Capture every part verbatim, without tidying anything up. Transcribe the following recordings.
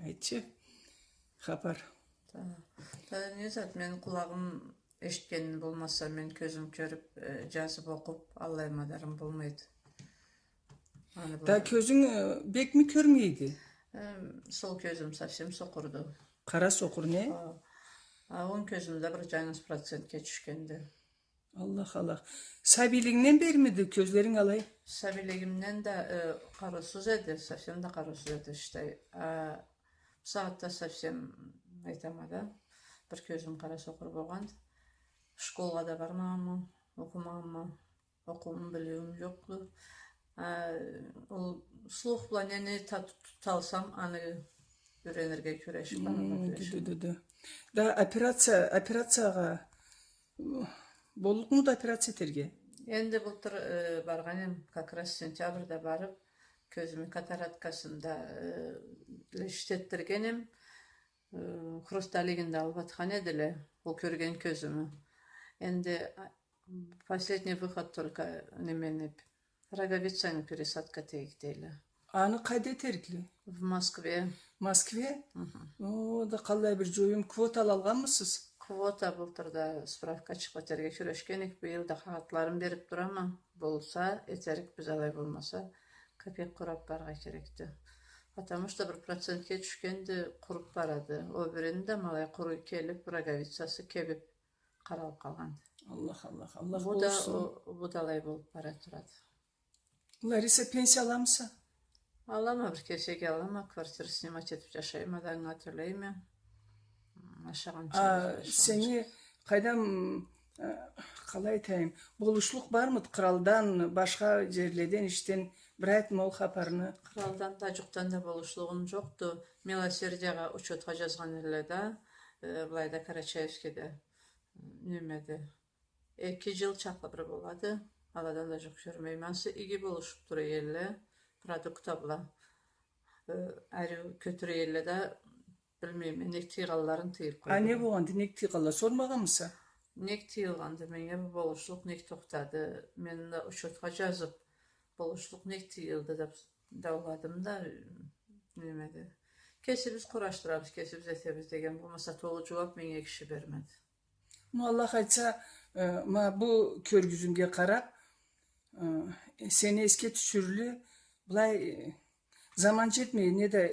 Айтчы, хапар. Да, да, не зат, мен къулагъым эшитгенин болмаса, мен кёзюм кёрюп, э, жазып, окъуп, аллай мадарым болмайды. Аны... Да былай. Кёзюнг, э, бекми кёрмейди? Эм, сол кёзюм совсем сокъурду. Къара сокъур, не? А, а, онг кёзюмде бир жангыз процентге тюшгенди. Аллах, Аллах. Сабийлигингден беримиди кёзлеринг алай? Сабийлигимден да, э, къарыусуз эди, совсем да къарыусуз эди, считай. А, бусагъатда совсем, айтама да, бир кёзюм къара сокъур болгъанды. Школгъа да бармагъанма, окъумагъанма, окъуум, билиуюм жокъду. А, ол слух бла нени та-, туталсам, аны юренирге кюрешип, аны да... Хы, кюрешип. Ду, ду, ду. Да, операция, операциягъа боллукъмуду операция этерге? Энди былтыр, э, баргъан эм, как раз сентябрда барып, кёзюмю катараткасын да, э, лечить этдирген эм, э, хрусталигин да алып атхан эдиле, ол кёрген кёзюмю. Энди, а, последний выход только немени, роговицаны пересадка этейик дейле. Аны къайда этерикле? В Москве. Москве? Мгм. О, да къаллай бир жоюм, квота алалгъанмысыз? Квота былтыр да справка чыгъып этерге кюрешген эдик, быйыл да къагъытларын берип турама. Болса, этерикбиз, алай болмаса, капек къурап барыргъа керекди. Потому что бир процентге тюшгенди, къуруп барады. Ол бирини да ма алай къуру келип, роговицасы кебип, къаралып къалгъанды. Аллах, Аллах, Аллах болушсун. Бу да, о, бу да алай болуп бара турады. Лариса, пенсия аламыса? Алама, бир кесек алама, квартира снимать этип жашайма да, анга тёлейме. М, ашагъанча... А, жашагъанча. Сени къайдам, э, къалай айтайым, болушлукъ бармыды къыралдан, башха жерледен, ишден, бир айтма ол хапарны. Къыралдан да, жукъдан да болушлугъум жокъду. Милосердиягъа учётха жазгъан элле да, э, былайда Карачаевскеде, немеде. Эки жыл чакълы бир болады, аладан да жукъ кёрмейме. Ансы иги болушуп тура элле, продукта бла, э, ариу кётюре элле да, билмейме, нек тыйгъанларын тыйып къойду. А не болгъанды, нек тыйгъанла, сормагъанмыса? Нек тыйылгъанды, меннге бу болушлукъ нек тохтады, мени да учётха жазып, болушлукъ нек тыйылды деп дауладым да, немеди. Кесибиз къурашдырабыз, кесибиз этебиз деген болмаса, толу жууап меннге киши бермеди. Ну, Аллах айтса, э, ма бу кёргюзюмге къарап, э, сени эсге тюшюрлю, былай, э, заман жетмей, не да, э,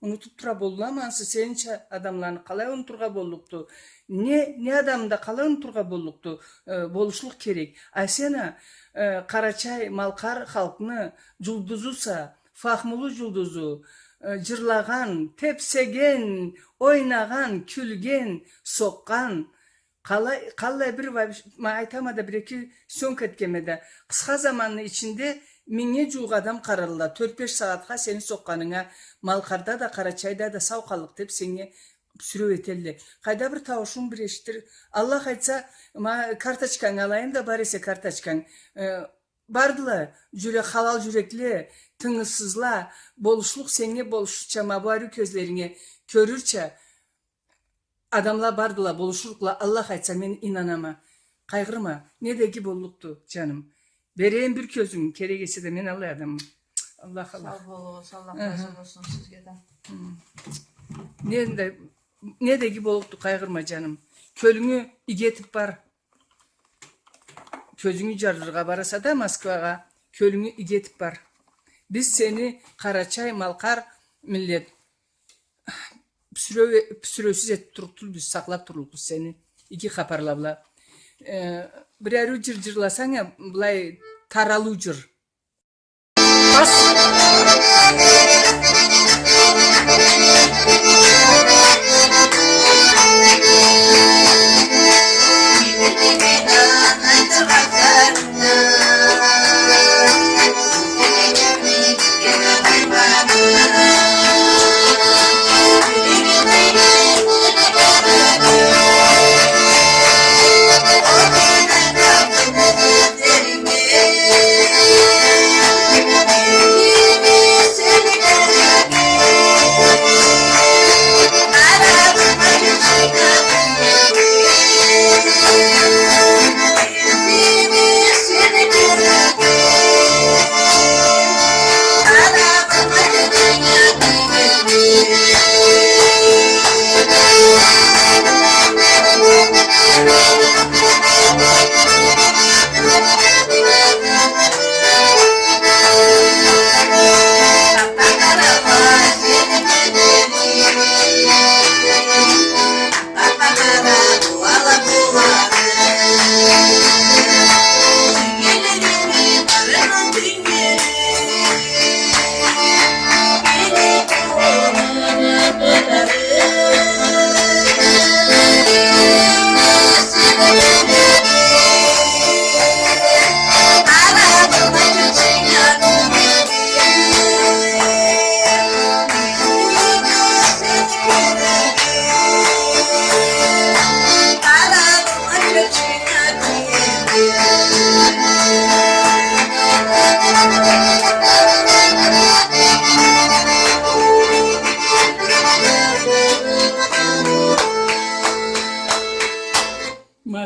унутуп тура боллукъму ансы, сенича адамланы къалай унутургъа боллукъду? Не, не адамны да къалай унутургъа боллукъду? Э, болушлукъ керек. А сен а, э, къарачай-малкъар халкъны жулдузуса, фахмулу жулдузу, э, жырлагъан, тепсеген, ойнагъан, кюлген, сокъгъан, къалай, къаллай бир вообщ-, ма айтама да, бир-эки съёмка этгенме да. Къысха заманны ичинде мингнге жууукъ адам къаралла. Тёрт-беш сагъатха сени сокъгъанынга, Малкъарда да, Къарачайда да сау къаллыкъ деп сеннге сюреу этелле. Къайда бир тауушунг бир эшитир. Аллах айтса, ма карточканг алайым да, бар эсе карточканг. Э, бардыла, жюре-, халал жюрекле, тынгысызла, болушлукъ сеннге болушурча, ма бу ариу кёзлеринге кёрюрча, адамла бардыла, болушурукъла, Аллах айтса, мен ийнанама. Къайгъырма, не да иги боллукъду, жаным. Берейим бир кёзюм, керек эсе да, мен аллай адамма. Аллах, Аллах. Сау болугъуз, Аллах разы болсун сизге да. Хы. Не да, не да иги боллукъду, къайгъырма, жаным. Кёлюнгю иги этип бар. Кёзюнгю жарыргъа бараса да Москвагъа, кёлюнгю иги этип бар. Биз сени, къарачай-малкъар миллет, псюреу-, псюреусюз этип турлукъ тюлбюз, сакълап турлукъбуз сени иги хапарла бла. Э, бир ариу жыр жырласанг а, былай таралыу жыр.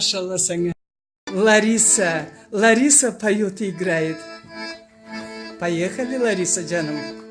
Машалла санга. Лариса. Лариса поёт и играет. Поехали, Лариса джаным.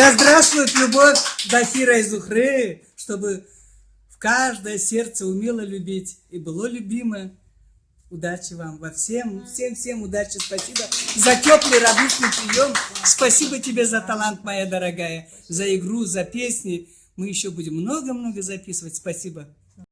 Да здравствует любовь Дахира и Зухры, чтобы в каждое сердце умело любить и было любимо. Удачи вам во всем, всем, всем удачи, спасибо за тёплый радушный приём, спасибо тебе за талант, моя дорогая, за игру, за песни. Мы ещё будем много-много записывать. Спасибо.